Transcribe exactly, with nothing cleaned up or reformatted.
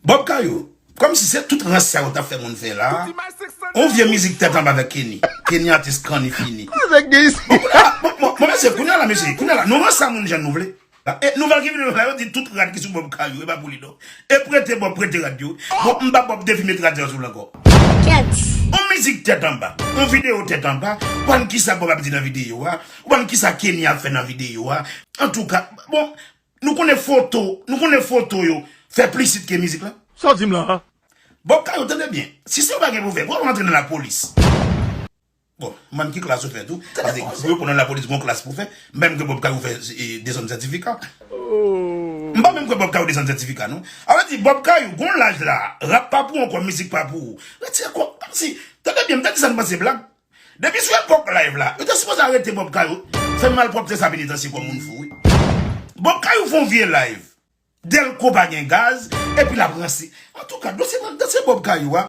Bob Kayou, kòmsi se tout rans sa yo t ap fè moun fè la. On vye mizik tèt anba avèk Kenny. Kenny atis kanni fini. Kote nèg gen isi? Bon, kounye a la, bon, bon, bon, mesye, kounye a la, mesye, kounye a la, nou ranse a moun jan nou vle. E nouvèl ki vini la, yo di tout rad ki sou Bob Kayou, e pa pou li non. E prete Bob, prete rad yo. Bon, m ba Bob defi met rad sa sou l ankò. On mizik tèt anba, on videyo tèt anba, ou konn kisa Bob ap di nan videyo a, ou konn kisa Kenny ap fè nan videyo a. Antouka, bon, nou konnen foto, nou konnen foto yo fè plis it ke mizik la. Sa w di m la a? Bob Kayou, tande byen. Si se w pa gen pou fè, pou w antre nan lapolis. Bon, m bann ki klas ou fè tou. Paske pou yo pran nan lapolis, gon klas pou fè. M pa menm ke Bob Kayou fè e, desann sètifika. M pa menm ke Bob Kayou desann sètifika, non. A vle di, Bob Kayou, gon laj la, rap pa pou ou ankò, mizik pa pou ou. Retire kò, kòmsi, tande byen, m ta di sa m panse blag. Depi sou epòk live la, yo te sipoze arete Bob Kayou, fè malpwòpte sa penitansye kòm moun fou, wi. Bob Kayou fè on vye live. Delco pa gen gaz, epi l ap ranse. Antouka, dosye, dosye Bob Kayou a.